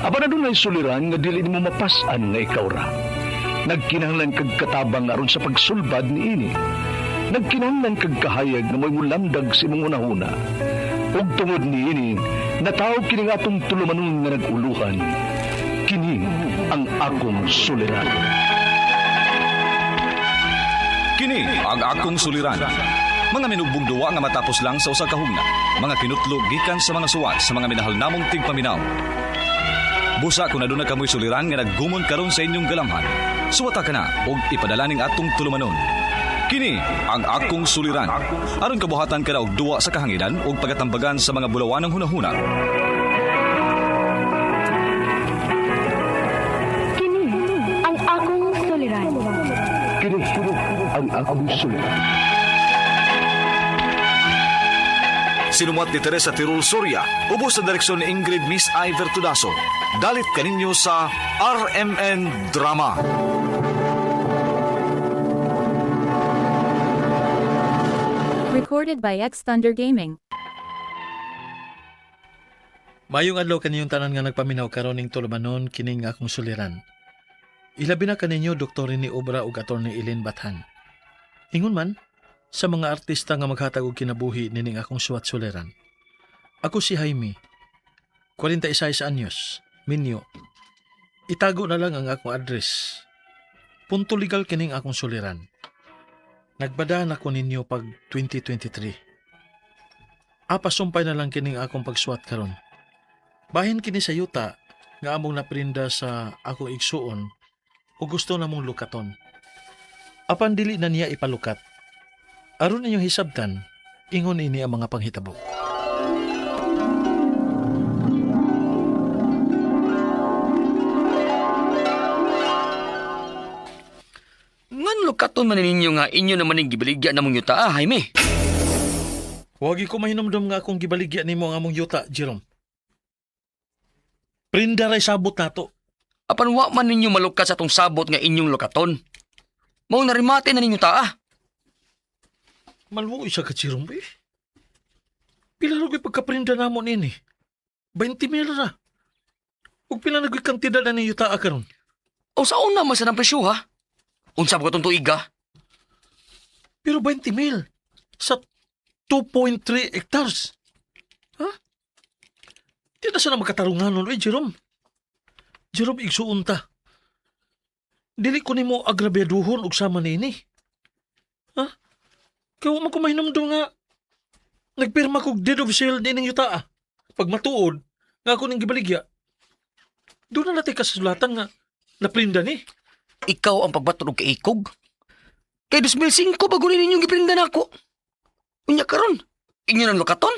Apan adunay suliran nga dili nimo mapas-an nga ikaw ra. Nagkinahanglan kag katabang aron sa pagsulbad niini. Nagkinahanglan kag kahayag nga mo'y mulamdag sa imong hunahuna. Ug tungod niini, natawo kini nga atong tulumanon nga nag-uluhan. Kini ang akong suliran. Kini ang akong suliran. Mga minugbong duwa nga matapos lang sa usa ka hugna. Mga kinutlo gikan sa mga suwat sa mga minahal namong tigpaminaw. Busa kung aduna kamoy suliran nga naggumon karon sa inyong galamhan. Suwata ka na og ipadala ning atong tulumanon. Kini ang akong suliran. Aron kabuhatan ka na og duwa sa kahanginan ug pagatambagan sa mga bulawanang hunahuna. Kini ang akong suliran. Kini ang akong suliran. Sinumuat ni Teresa Tirul Soria, ubos sa direksyon ni Ingrid Miss Iver Tudaso. Dalit kaninyo sa RMN Drama. Recorded by X Thunder Gaming. Mayong adlaw kaniyong tanan nga nagpaminaw karon ning tulumanon kining akong suliran. Ilabi na kaninyo Dr. ni Obra ug Attorney Eileen Bathan. Ingon man sa mga artista nga maghatag og kinabuhi nining akong suwat suliran. Ako si Jaime, 46 anyos, minyo. Itago na lang ang akong address. Punto legal kining akong suliran. Nagbadaan ako ninyo pag 2023. Apasumpay na lang kining akong pagsuwat karon. Bahin kini sa yuta nga among naprinda sa akong igsuon o gusto namong lukaton. Apan dili na niya ipalukat. Aron ninyong hisabtan, ingon ini ang mga panghitabo. Ngan lukaton man ninyo nga inyo naman ning gibaligya namong yuta, ah, Jaime. Wagi ko mahinumdum nga akong gibaligya nimo ang among yuta, Jerome. Prinda ray sabot nato. Apan wa man ninyo malukat sa atong sabot nga inyong lukaton. Mao narimate na ninyo taa. Malwo isa ka, Jerome, eh. Pila ra ko'y pagkaprinda namo nini? 20 mil ra. Ug pila na ko'y kantidad na ni yuta karon? O sa una man sa ng presyo ha? Unsa ba katong tuiga? Pero 20 mil sa 2.3 hectares. Ha? Di na sana makatarungan nun. Uy, Jerome. Jerome, igsuon ta. Dili ko nimo agrabiaduhon og sama niini. Ha? Kaya wa man ko mahinumdum nga nagpirma kog deed of sale nining yuta ah. Pag matuod, nga ako ning gibaligya. Doon na natin kasulatan nga naprinda ni. Ikaw ang pagbaton og kaikog. Kay 2005 bago ni ninyong giprinda nako. Unya karon, inyo nang lukaton?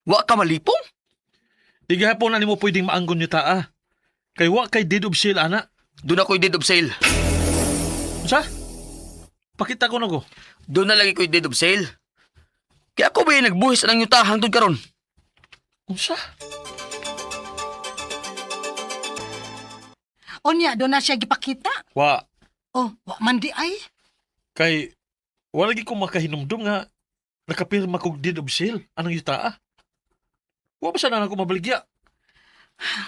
Wa ka malipong? Di gihapon na nimo pwedeng maanggon yuta ah. Kay wa kay deed of sale ana. Doon ako'y deed of sale. Sa? Pakita ko na ko. Doon na lagi ko'y deed of sale. Kaya ako ba yung nagbuhis ng yuta hangtod karon? Unsa? Unya, doon na siya gipakita. Wa. Oh, wa man di ay. Kay wala gi ko makahinumdum nga nakapirma kog deed of sale anong yuta ah. Wa ba sana ako mabaligya?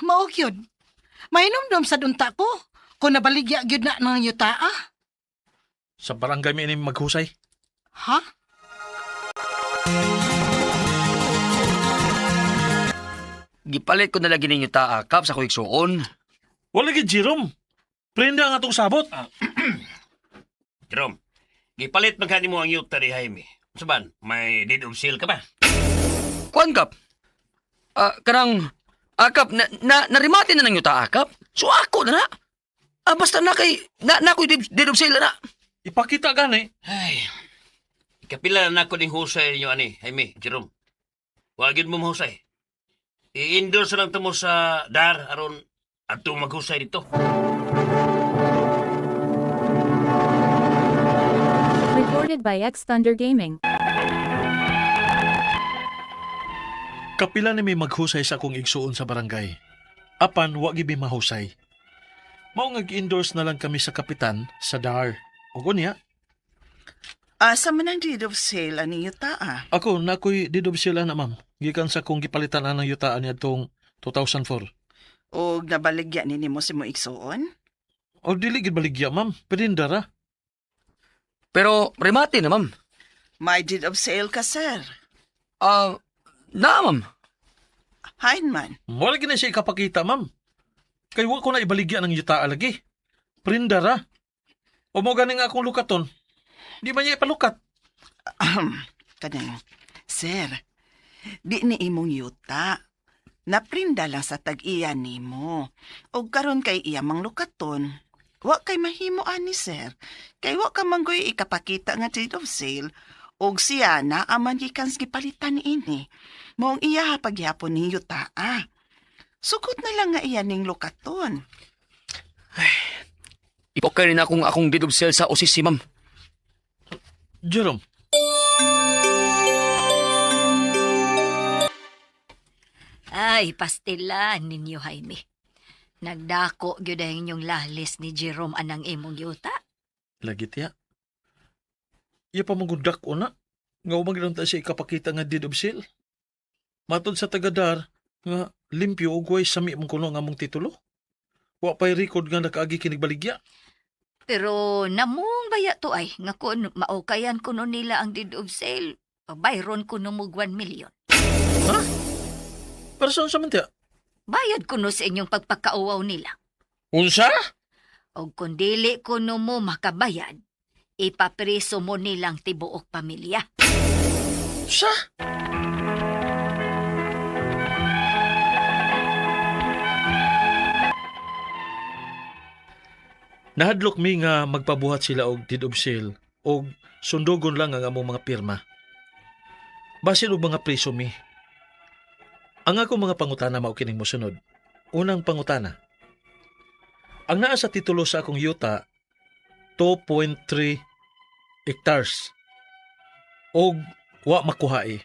Mao gyud. Mainumdum sa dunta ko. Kung nabaligya gyud na ng yuta ah. Sa barangay mi ini maghusay. Ha? Gipalit ko na lagi ninyo taa, kap sa kuigsuon. Wala gi Jerome. Prenda ang atong sabot. Jerome, gipalit man kanimo ang yuta ni Jaime. Unsa man, may deed of sale ka ba? Kuan kap? Ah, karang akap na, na narimate na ng yuta akap. So ako na na. Ah, basta na kay na na ko'y deed of sale na. Ipakita gani. Ay, ikapila na nako ning husay ninyo ani, Jaime, Jerome. Wa gyud mo mahusay. I-endorse lang tamo sa DAR aron adto maghusay dito. Recorded by X Thunder Gaming. Kapila ni may maghusay sa akong igsuon sa barangay. Apan wa gibi mahusay. Mao nga gi-endorse na lang kami sa kapitan sa DAR. Ug unya, Asa man ang deed of sale ani yuta ah? ako na ako'y deed of sale ana ma'am. Gikan sa akong gipalitan anang yutaan niadtong 2004. Og nabaligya ni nimo si mo igsuon? O dili gid baligya, ma'am. Perinda ra. Pero remate na, ma'am. May deed of sale ka, sir. Ah, na, ma'am. Hain man. Wala gid na siya ikapakita, ma'am. Kay wa ko na ibaligya ng yuta lagi. Prinda ra. O mo gani nga akong lukaton. Di man niya ipalukat. Ahem. Kanang, sir, di ni imong yuta. Naprinda lang sa tag-iya nimo. Og karon kay iya mang lukaton. Wa kay mahimo ani, sir. Kay wa ka manggoy ikapakita nga deed of sale. Og siya na aman gikan sa gipalitan niini. Maong iya pagyapon ni yuta. Ah. Sukot na lang nga iya ning lukaton. Ipokay rin akong akong deed of sale sa OCC, ma'am. Jerome, Ay, pastilan ninyo, Jaime. Nagdako gyud ang inyong lalis ni Jerome anang imong yuta. lagi tiya. Iya pa mong ko na. Nga umang ta siya ikapakita nga deed of sale. Matod sa tagadar, nga limpyo og way sami mong kuno nga mong titulo. Wa pa'y record nga nakaagi kinigbaligya. Pero namong baya to ay nga kun maukayan kuno nila ang deed of sale, pabayron kuno mo 1 million. Para saan sa man tiya? Bayad kuno sa inyong pagpakauwaw nila. Unsa? Og kung dili kuno mo makabayad, ipapreso mo nilang tibuok pamilya. Sa? Nahadlok mi nga magpabuhat sila og deed of sale og sundugon lang ang among mga pirma. Basin og mga preso mi. Ang akong mga pangutana mao kining mosunod. Unang pangutana. Ang naa sa titulo sa akong yuta 2.3 hectares og wa makuhae.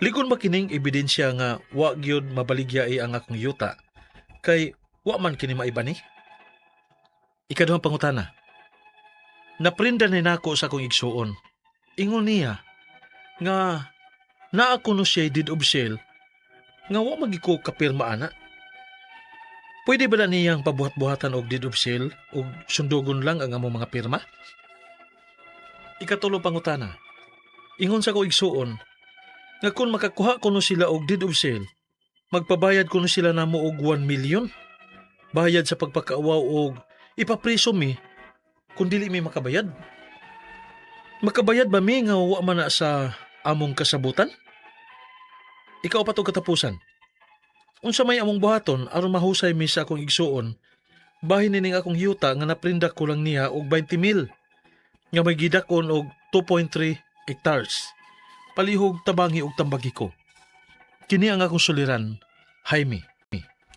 Ligon ba kining ebidensya nga wa gyud mabaligyae ang akong yuta kay wa man kini maibani? Ikaduhang pangutana. Naprinda ni nako sa akong igsuon. Ingon niya nga naa kuno siya deed of sale nga wa magiko kapirma ana. Pwede ba na niyang pabuhat-buhatan og deed of sale og sundugon lang ang among mga pirma? Ikatulo pangutana. Ingon sa ko igsuon nga kung makakuha kuno sila og deed of sale, magpabayad kuno sila namo og 1 million. Bayad sa pagpakaawaw og ipapriso mi kung dili mi makabayad. Makabayad ba mi nga wa man na sa among kasabutan? Ikaw pa to katapusan. Unsa may among buhaton aron mahusay mi sa akong igsuon, bahin nining akong yuta nga naprinda ko lang niya og 20 mil nga may gidakon og 2.3 hectares. Palihog tabangi og tambagi ko. Kini ang akong suliran, Jaime.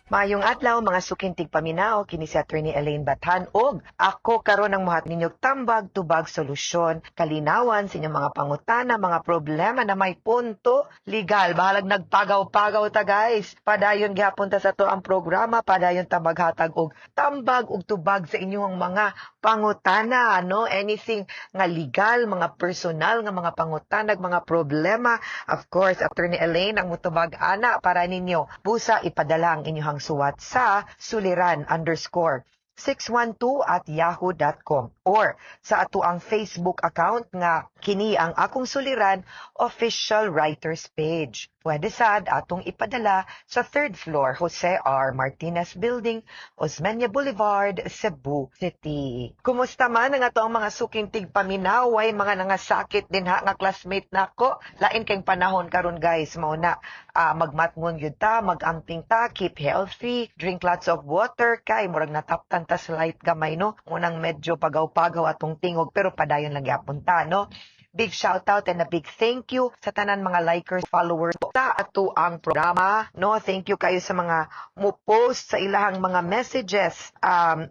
Maayong adlaw mga sukintig paminaw kini si Attorney Elaine Bathan og ako karon ang muhat ninyo tambag tubag solusyon kalinawan sa inyong mga pangutana, mga problema na may punto legal. Bahalag nagpagaw-pagaw ta, guys. Padayon gihapon ta sa ato ang programa, padayon ta maghatag og tambag ug tubag sa inyong mga pangutana, no? Anything nga legal, mga personal nga mga pangutana, mga problema. Of course, Attorney Elaine ang mutubag ana para ninyo. Busa ipadala ang inyong suwat sa suliran_612@yahoo.com or sa ato ang Facebook account nga kini ang Akong Suliran official writers page. Pwede sad atong ipadala sa third floor, Jose R. Martinez Building, Osmeña Boulevard, Cebu City. Kumusta man ang ato ang mga suking tigpaminaway, mga nangasakit din ha nga classmate nako. Lain kayong panahon karon, guys, mao na magmatngon gyud ta, magamping ta, keep healthy, drink lots of water kay murag nataptan ta sa light gamay, no. Unang medyo pagaw-pagaw atong tingog pero padayon lang gyapon ta, no. Big shout out and a big thank you sa tanan mga likers, followers sa ato ang programa, no. Thank you kayo sa mga mo post sa ilahang mga messages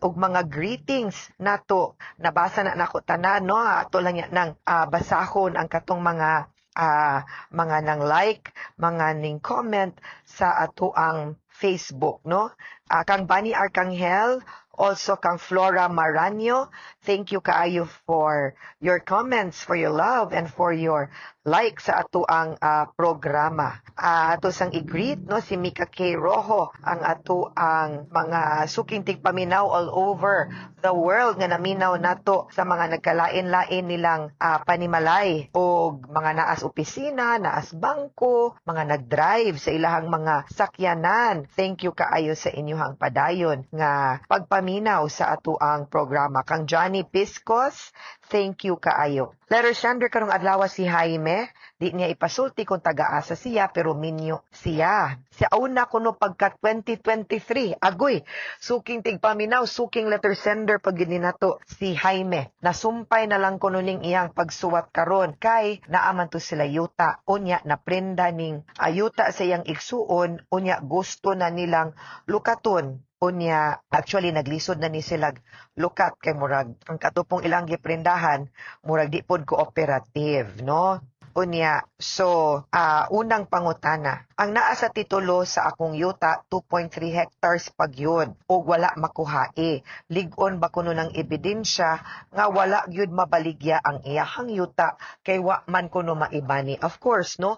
ug mga greetings nato. Nabasa na nako tanan, no. Ato lang ya nang basahon ang katong mga nang like, mga ning comment sa ato ang Facebook, no? Kang Bunny Arcangel, also kang Flora Maranio, thank you kaayo for your comments, for your love, and for your pag-like sa ato ang programa. Ato sang i-greet, no, si Mika K. Rojo, ang ato ang mga suking tigpaminaw all over the world nga naminaw nato sa mga nagkalain-lain nilang panimalay o mga naas opisina, naas bangko, mga nag-drive sa ilahang mga sakyanan. Thank you kaayo sa inyong padayon nga pagpaminaw sa ato ang programa. Kang Johnny Piscos, thank you kaayo. Letter sender karong adlaw si Jaime, di niya ipasulti kung taga-asa siya pero minyo siya. Siya una kuno pagka 2023. Agoy, suking tigpaminaw, suking letter sender pag gini nato si Jaime. Nasumpay na lang kuno ning iyang pagsuwat karon kay naaman to sila yuta. Unya naprenda ning ayuta sa iyang igsuon, unya gusto na nilang lukaton. Unya, actually naglisod na ni sila lukat kay murag ang katupong ilang giprendahan murag di pod cooperative, no? Unya, so unang pangutana, ang naa sa titulo sa akong yuta 2.3 hectares pag yun ug wala makuhae. Lig-on ba kuno ng ebidensya nga wala gyud mabaligya ang iyahang yuta kay wa man kuno maibani? Of course, no?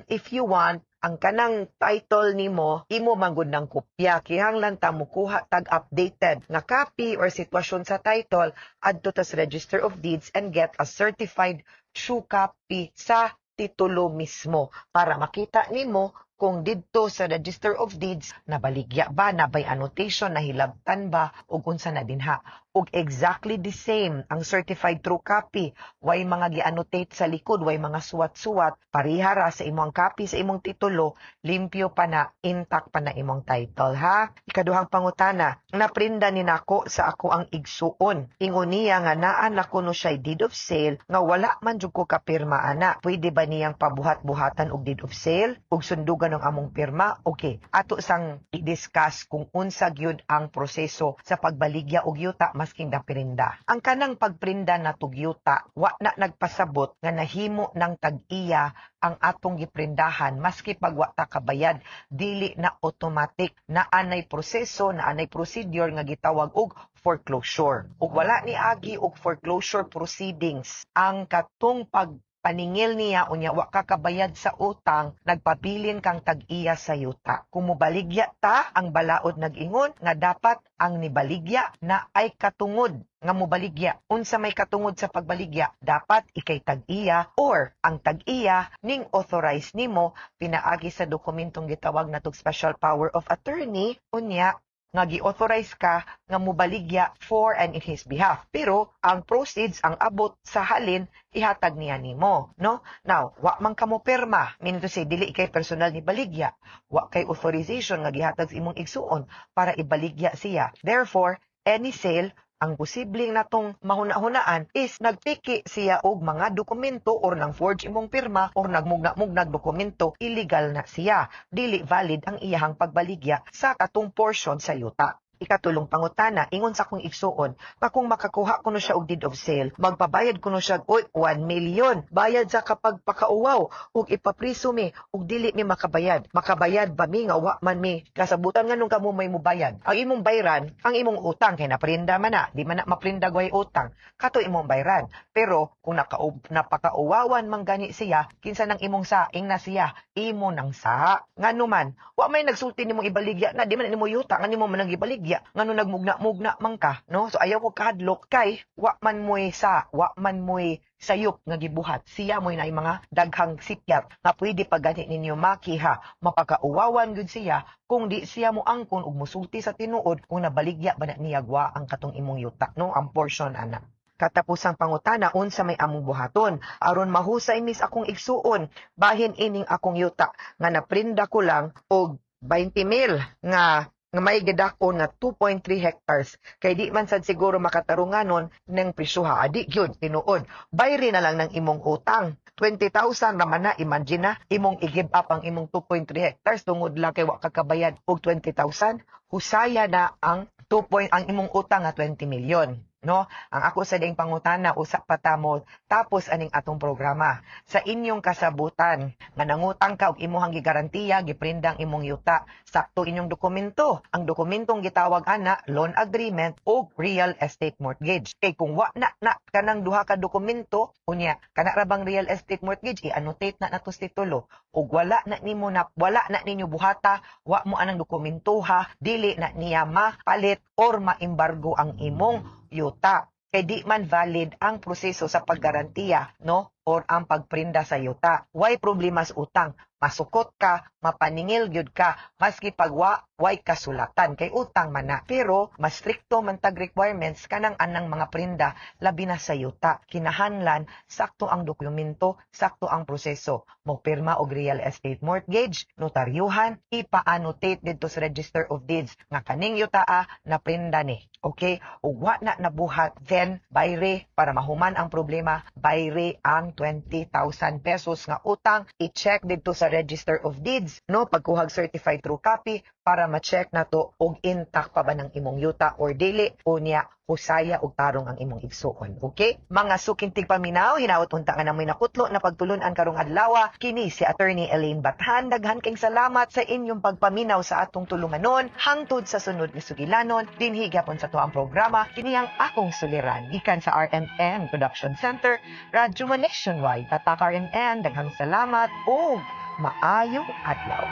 If you want ang kanang title nimo, imo man gud ng kopya, kinahanglan ta mokuha tag updated nga copy or sitwasyon sa title adto ta sa Register of Deeds and get a certified true copy sa titulo mismo para makita nimo kung didto sa Register of Deeds nabaligya ba, nabay annotation, nahilabtan ba, ug unsa na dinha. Ug exactly the same ang certified true copy, way mga gi-annotate sa likod, way mga suwat-suwat, pareha ra sa imong copy sa imong titulo, limpyo pa na, intact pa na imong title, ha? Ikaduhang pangutana, naprinda ni nako sa ako ang igsuon. Ingon niya nga naa na kuno siya deed of sale nga wala man jud ko kapirma ana. Pwede ba niyang pabuhat-buhatan og deed of sale ug sundugan ng among pirma? Okay. Ato sang i-discuss kung unsa gyud ang proseso sa pagbaligya og yuta masking naprinda. Ang kanang pagprinda na tug yuta, wa na nagpasabot nga nahimo ng tag-iya ang atong giprindahan maski pag wa ta kabayad, dili na automatic. Naanay proseso, naanay procedure nga gitawag og foreclosure. Ug wala ni agi og foreclosure proceedings ang katong pag paningil niya, unya wa ka kabayad sa utang, nagpabilin kang tag-iya sa yuta. Kung mobaligya ta, ang balaod nag-ingon nga dapat ang nibaligya na ay katungod nga mobaligya. Unsa may katungod sa pagbaligya? Dapat ikay tag-iya or ang tag-iya ning authorize nimo pinaagi sa dokumentong gitawag natog special power of attorney, unya nga gi-authorize ka nga mobaligya for and in his behalf. Pero ang proceeds, ang abot sa halin, ihatag niya nimo, no? Now, wa man kamo pirma, meaning to say dili kay personal ni baligya, wa kay authorization nga gihatag sa imong igsuon para ibaligya siya. Therefore, any sale, ang posibleng natong mahuna-hunaan is nagpiki siya og mga dokumento or nang forge imong pirma or nagmugna-mugnag dokumento, illegal na siya. Dili valid ang iyahang pagbaligya sa katong portion sa yuta. Ikatulong pangutana, ingon sa akong igsuon, nga kung makakuha kuno siya og deed of sale, magpabayad kuno siya og 1 million. Bayad sa kapag pakauwaw, ug ipapriso mi, ug dili mi makabayad. Makabayad ba mi nga wa man mi kasabutan nganong kamo may mubayad? Ang imong bayran, ang imong utang kay naprinda man na, di man na maprinda gway utang. Kato imong bayran. Pero kung napakauwawan man gani siya, kinsa nang imong saing na siya, imo nang sa. Ngano man, wa may nagsulti nimong ibaligya na di man nimo yuta, nga nimo man ang ibaligya, ngano nagmugna-mugna man ka, no? So ayaw ko kahadlok kay wa man mo'y sa, wa man mo'y sayop nga gibuhat. Siya mo'y naay mga daghang sikyat nga pwede pa gani ninyo makiha. Mapakauwawan gud siya kung di siya mo angkon ug musulti sa tinuod kung nabaligya ba na niya gwa ang katong imong yuta, no? Ang portion ana. Katapusang pangutana, unsa may among buhaton aron mahusay mis akong igsuon bahin ining akong yuta nga naprinda ko lang og 20 mil nga nga may gidakon nga 2.3 hectares kay di man sad siguro makatarunganon ng presyoha? Adi gyud tinuod, bayri na lang ng imong utang, 20,000 raman na. Imagine na imong i-give up ang imong 2.3 hectares tungod lang kay wa ka kabayad og 20,000. Husaya na ang 2 point ang imong utang nga 20 million. No? Ang ako sa ding pangutana, usa pa ta mo tapos aning atong programa. Sa inyong kasabutan, nga nangutang ka og imuhang gigarantiya, giprindang imong yuta. Sakto inyong dokumento. Ang dokumentong gitawag ana, loan agreement o real estate mortgage. Kay kung wa na na kanang duha ka dokumento, unya kana ra bang real estate mortgage, i-annotate na nato sa titulo. Ug wala na nimo na wala na ninyo buhata, wa mo anang dokumentoha, dili na niya mapalit or maembargo ang imong yuta. Kay di man valid ang proseso sa paggarantiya, no? Or ang pagprinda sa yuta. Way problema sa utang. Masukot ka, mapaningil gyud ka, maski pag way kasulatan kay utang man na. Pero mas strikto man tag requirements kanang anang mga prinda labi na sa yuta. Kinahanglan sakto ang dokumento, sakto ang proseso. Mo pirma og real estate mortgage, notaryuhan, ipa-annotate didto sa Register of Deeds nga kaning yutaa na prinda ni. Okay? Ug wa na nabuhat, then bayre para mahuman ang problema, bayre ang 20,000 pesos nga utang, i-check didto sa Register of Deeds, no, pagkuhag certified true copy para ma-check nato og intact pa ba ng imong yuta or dili, unya husaya og tarong ang imong igsuon. Okay? Mga suking tigpaminaw, hinaot unta nga namoy nakutlo na pagtulunan karong adlaw. Kini si Attorney Elaine Bathan. Daghan kayong salamat sa inyong pagpaminaw sa atong tulumanon hangtod sa sunod nga sugilanon dinhi gyapon sa tuang programa, kini ang Akong Suliran, gikan sa RMN Production Center, Radyo Nationwide. Tatak RMN, daghang salamat ug maayong adlaw.